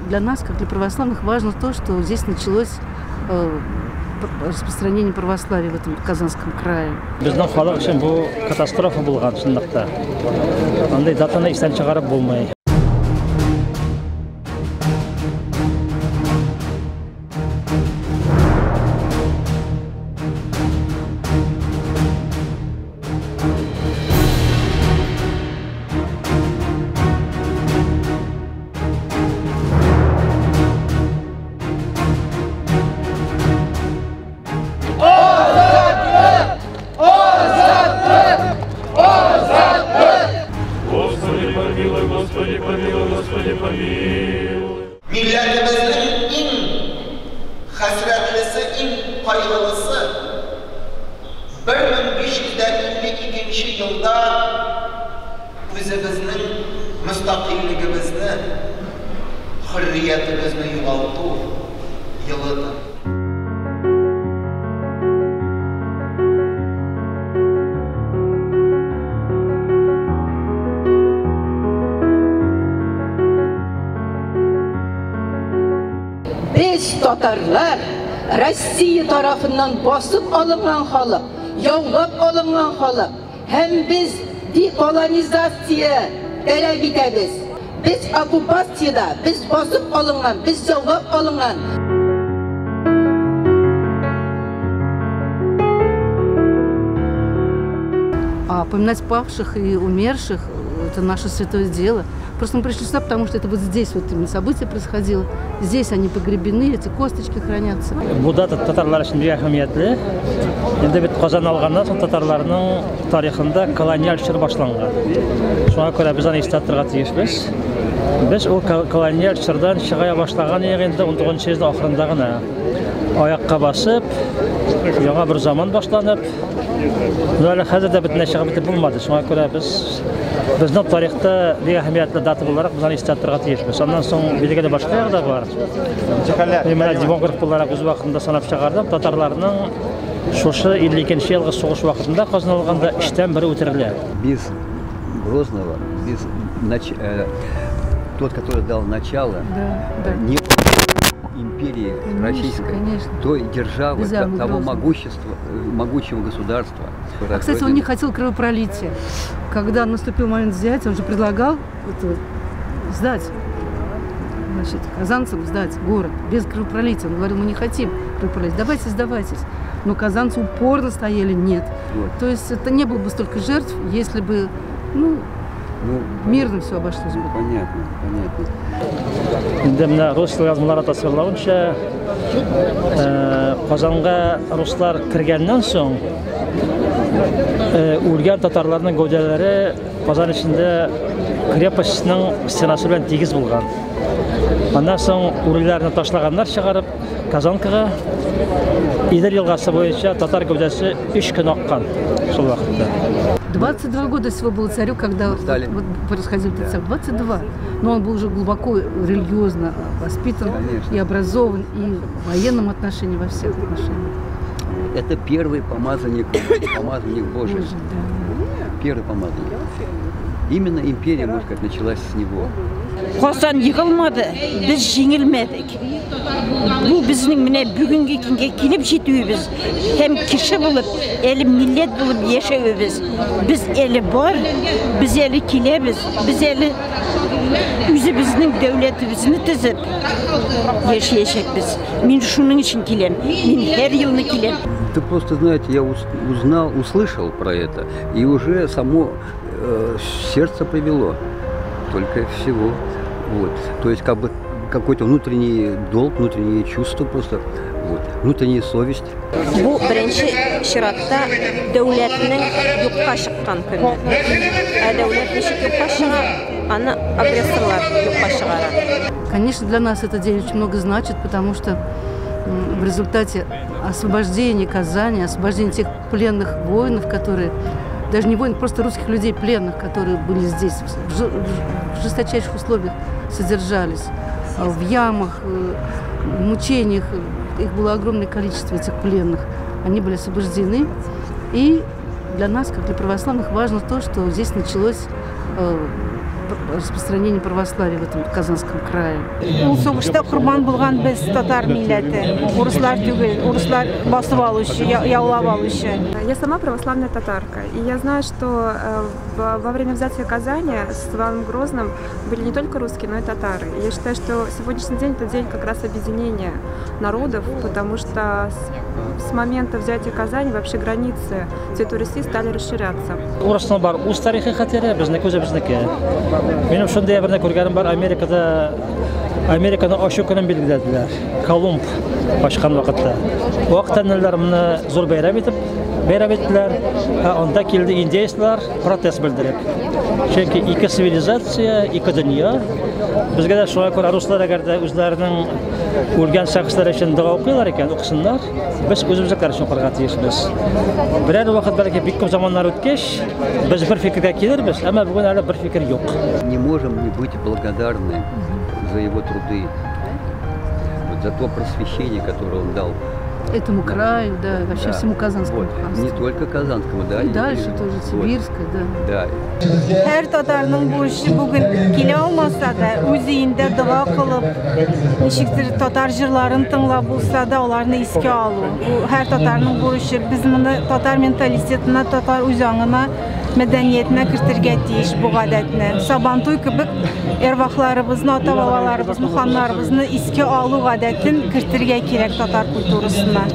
Для нас, как для православных, важно то, что здесь началось распространение православия в этом Казанском крае. Безнең халык өчен бу катастрофа булган чынлыкта. Андый датаны истән чыгарып булмый. Милләтебезнең иң хәсрәтлесе, иң кайгылысы 1552 елда үзебезнең мөстәкыйльлегебезне, хөрриятебезне югалту елыдыр. Без татарлар Россия тарафыннан басып алынган халык, яулап алынган халык һәм без деколонизация таләп итәбез. Без оккупацияда, без басып алынган, без яулап алынган. А поминать павших и умерших – это наше святое дело. Просто мы пришли сюда, потому что это вот здесь вот именно событие происходило. Здесь они погребены, эти косточки хранятся. Бу дата татарлар өчен бик әһәмиятле. Инде бит Казан алганнан соң татарларның тарихында колониаль чор башланган. Шуңа күрә без аны истә тотарга тиешбез. Без ул колониаль чордан чыга башлаган инде 19 йөздің ахырында гына аякка басып, яңа бер заман башланып, әле хәзер дә бөтенләй чыгып бетеп булмады. Шуңа күрә без безнең тарихта бик әһәмиятле дата буларак без аны истә тотарга тиешбез. Аннан соң билгеле башка ягы да бар. Мин менә демограф буларак үз вакытында санап чыгардым, татарларның шушы 52 елгы сугыш вакытында Казан алганда өчтән бере үтерелә. Без Грозного, без тот, который дал начало, не империи, конечно, российской, конечно, той державы, того могущества, могучего государства. А, кстати, он не хотел кровопролития. Когда наступил момент взятия, он же предлагал это сдать, значит, казанцам сдать город без кровопролития. Он говорил, мы не хотим кровопролития, давайте сдавайтесь. Но казанцы упорно стояли, нет. Вот. То есть это не было бы столько жертв, если бы, ну, мирно все обошлось бы. Понятно, понятно. Инде менә рус язмалары тасвирлавынча, Казанга руслар кергәннән соң үлгән татарларның гәүдәләре Казан эчендә крепостьның стенасы белән тигез булган. Аннан соң үлеләрне ташлаганнар чыгарып Казанкага Идел елгасы буенча татар гәүдәсе 3 көн аккан шул вакытта. 22 года всего было царю, когда вот происходил этот царь. 22. Но он был уже глубоко религиозно воспитан, конечно, и образован, и в военном отношении, во всех отношениях. Это первый помазанник, помазанник Божий. Божий, да. Первый помазанник. Именно империя, можно сказать, началась с него. Казан егылмады, без җиңелмәдек. Бу безнең менә бүгенге көнгә килеп җитүебез һәм кеше булып, әле милләт булып яшәвебез. Без әле бар, без әле киләбез, без әле үзебезнең дәүләтебезне төзеп яшәячәкбез. Мин шуның өчен киләм. Мин һәр елны киләм. Ты просто, знаете, я узнал, услышал про это, и уже само сердце повело. Только всего. Вот. То есть как бы какой-то внутренний долг, внутренние чувства просто, вот, внутренняя совесть. Бу беренче чиратта дәүләтнең юкка чыккан көне. Ә дәүләт ничек юкка чыга, аны агрессорлар юкка чыгара. Конечно, для нас этот день очень много значит, потому что в результате освобождения Казани, освобождения тех пленных воинов, которые, даже не воинов, просто русских людей пленных, которые были здесь, в жесточайших условиях содержались, в ямах, в мучениях. Их было огромное количество, этих пленных. Они были освобождены. И для нас, как для православных, важно то, что здесь началось распространения православия в этом Казанском крае. Ул сугышта корбан булган без татар милләте. Урыслар түгел, урыслар басып алучы, яулап алучы. Я сама православная татарка, и я знаю, что во время взятия Казани с Иваном Грозным были не только русские, но и татары. И я считаю, что сегодняшний день это день как раз объединения народов, потому что с момента взятия Казани вообще границы территории России стали расширяться. Урысның бар үз тарихи хәтере, безнеке үзебезнеке. Минем шундый берне күргәнем бар, Америкада Американы ачу көнен билгеләделәр. Колумб ачкан вакытта. Бу вакытта моны зур бәйрәм итеп бәйрәм иттеләр. Ә анда килде индейцлар протест белдереп. Чөнки ике цивилизация, ике дөнья. Безгә дә шуңа күрә руслар әгәр дә үзләренең үлгән шәхесләр өчен дога укыйлар икән, укысыннар. Без үзебезнекеләр өчен укырга тиешбез. Берәр вакыт бәлки бик күп заманнар үткәч, без бер фикергә килербез, әмма бүген әле бер фикер юк. Не можем не быть благодарны за его труды, вот за то просвещение, которое он дал этому краю, да, вообще всему Казанскому ханству. Не только Казанскому, да. И дальше тоже, Сибирское, да. Да. Һәр татарның бурычы бүген килә алмаса да, үз өендә дога кылып, ничектер татар җырларын тыңлап булса да, аларны искә алу. Бу һәр татарның бурычы. Без моны татар менталитетына, татар үз аңына, мәдәниятенә кертергә тиеш бу гадәтне. Сабантуй кебек эрвахларыбызны, ата-бабаларыбызны, ханнарыбызны искә алу гадәтен кертергә кирәк татар культурасына.